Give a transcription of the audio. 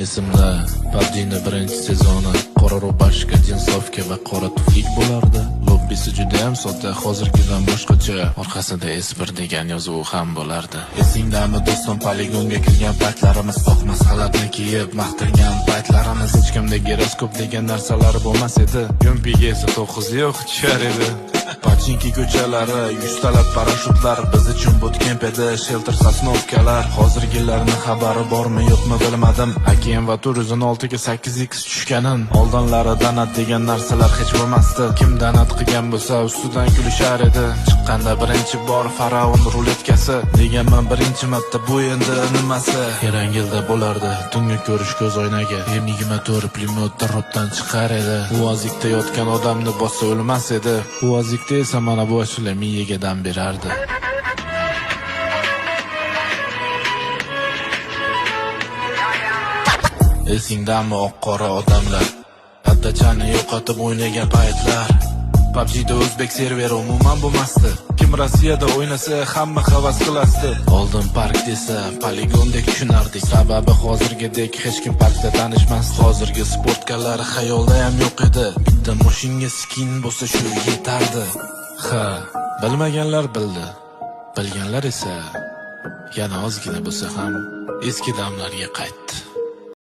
Esimda, PUBG'ni birinchi sezoni, qora рубашка, джинсовка va qora tuflik bo'lardi. Lobbisi juda ham sodda, hozirgidan boshqacha. Orqasida S1 degan yozuvi ham bo'lardi. Esingdami, do'stim, poligonga kirgan paytlarimiz, oq masxalatni kiyib maqtangan paytlarimiz, hech kimda giroskop degan narsalar bo'lmas edi. Yumpiga esa 9 yo'q tushar edi. Pochinki ko'chalari, yuztalab parashyutlar biz uchun bootcamp edi, shelter, Sosnovka lar. Hozirgilarni xabari bormi, yo'qmi, bilmadim. AKM va 416 ga 8x tushganin. Oldinlari донат degan narsalar hech bo'lmasdi. Kim донат qilgan bo'lsa, ustidan kulishar edi. Chiqqanda birinchi bor faraon ruletkasi deganman birinchi marta, bu endi nimasi? Erangelda bo'lardi tungi ko'rish ko'zoynagi. M24 pulemyot robdan chiqar edi. Uvozikda yotgan odamni bossa o'lmas edi. Uvozikda esa mana bu ashula miyaga dam berardi. Esingdami, oq qora odamlar pattachani yo'qotib o'ynagan paytlar? PUBG'da o'zbek serveri umuman bo'lmasdi. Kim Rossiyada o'ynasa, hamma havas qilasdi. Oldin park desa, poligondek tushunardik. Sababi hozirgidek hech kim parkda tanishmas. Hozirgi спортка lar xayolda ham yo'q edi. Bitta moshinga skin bo'lsa, shu yetardi. Ha, bilmaganlar bildi. Bilganlar esa yana ozgina bo'lsa ham eski damlarga qaytdi.